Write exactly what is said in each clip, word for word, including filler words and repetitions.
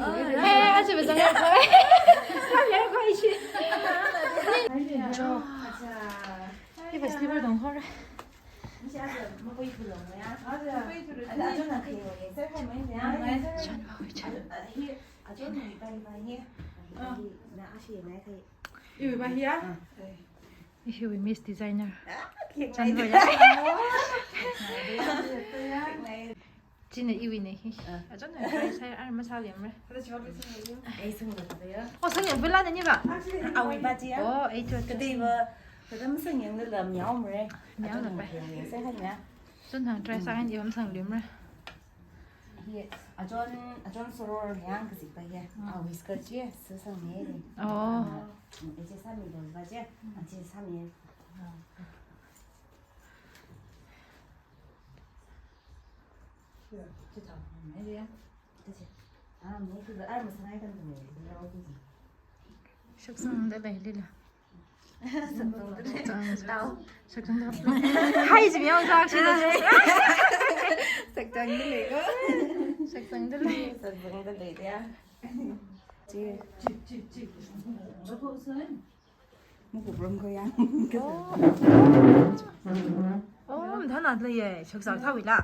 Hey, aja bazang ko. Kami ko ishi. Jo. Iva slipper dong hore. Chan ba hui chan. Iva hiya. Ishi wui Miss Designer. Chan ba ya. China iwui ne hi. Achon na try sai ar masalemre. Oh, sangyang pela na ni ba? Awui ba ji ya. Oh, eh, chot, chot. Kadai ba, kadam sangyang na lam yao mre. Yao na ba. Sai hanya. Chon hang try sai hanya bam sanglemre. Hi, achon, achon soror yang kaji ba ya. Awui skirt ji, sasang ne. Oh. Eje sami dong ba je. Aje sami. Shaksang da lei lila. Shaksang da. Hai, ji myong sak shi da. Shaksang da lei ko. Shaksang da lei. Shaksang da lei ya. Ji. Muku brom ko yang. Oh, mathāna lei ye, shaksak thawui la.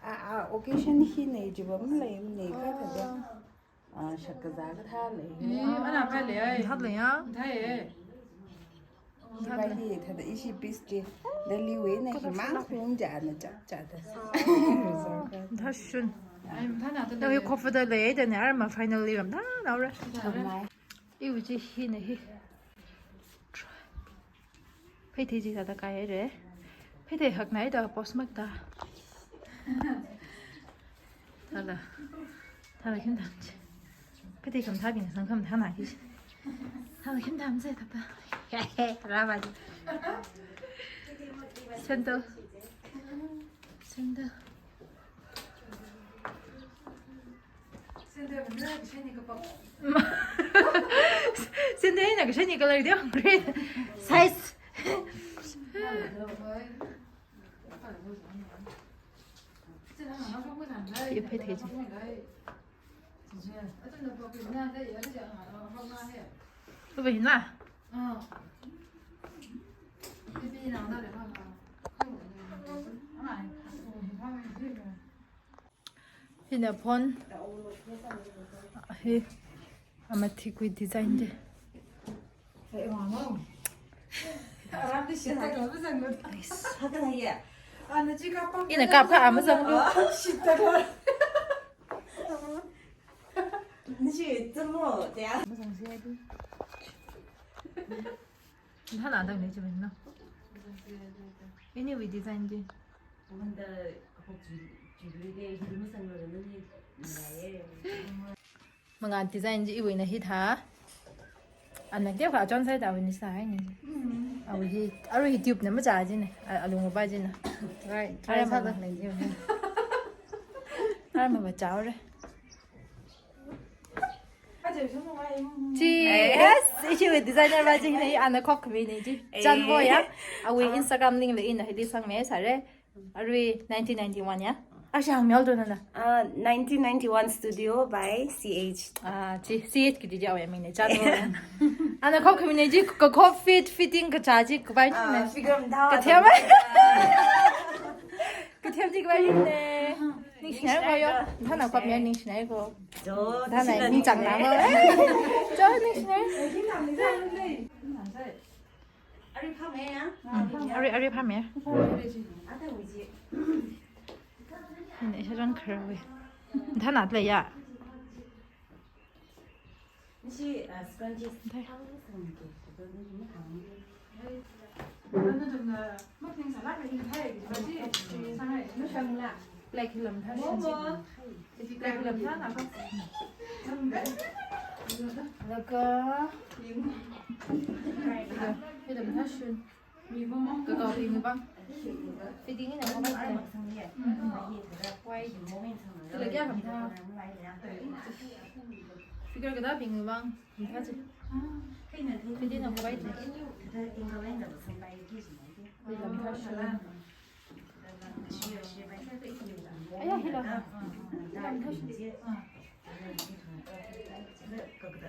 Ah, ah, occasion hi ne, ji bam lei ne, ka ka ja. Ah, shak kaza kathā lei. Eh, ana phā lei ai. Thā lei ya. Thā lei. Hi ba hi, thāda ishi piece ji. Delhi wui na hi mang khung ja na chap cha da. Thā shun. Ai, mathāna lei. Thā hi khofa da lei, da ne arma finally ram da, na ura. Iwui ji hi na hi. Pheithei ji thāda kai re. Pheithei haknai da post mak da. Thāla. Thāla khim tham ji. Pheithei kham thabing sang kham thāna hi. Thāla khim tham ji thāda. Rāva ji. Sandal. Sandal. Sandal na kasani color dia, red. Size. Ye pheithei ji. Ube hina. Hina phone. Hi. Ama thikwui design de. Nice. Ina kapkha ama zanglu. Ama zangsi adi. Mathāna dang ne ji ben na. Anyway, design ji. Manga design ji iwui na hi thā. Ana kya kha chon sai da wini sai ni. Awui hi, arui hi tube na macha ji ne. A, alung ba ji na. Right. Ara ma ba. Ara ma ba chao re. Ji, yes, ishi wui designer ba ji ne, ana khokmi ne ji. Chan bo ya. Awui Instagram link le ina hili sangmi sāre. Arui nineteen ninety-one ya. Ashi hāngmilu do nana. Ah, nineteen ninety-one Studio by C H. Ah, ji, C H kaji ji awui ming ne. Chan bo ya. Ana khokmi ne ji, ka khop fit, fitting kacha ji, kapai ne. Figure mda. Kathem. Kathem ji kapai ne. Ningshinai ko yo. Thana khop mi ningshinai ko. Jo, thana ningshina ningshina mo. Jo, ningshinai. Ari phame ya? Ari, ari phame. Ne, sharon kharwe. Thana le ya. Nishi, ah, scrunchies. Thai. Black lam tha. Black lam tha na ba. Laga. Hi lam tha shun. Kakao ping bang. Fitting ina mo mai. Kala kya kam tha. Figure kada ping bang. Fitting na white. Aya, hila.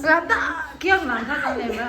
Rata, kiang lang ka sang le ma.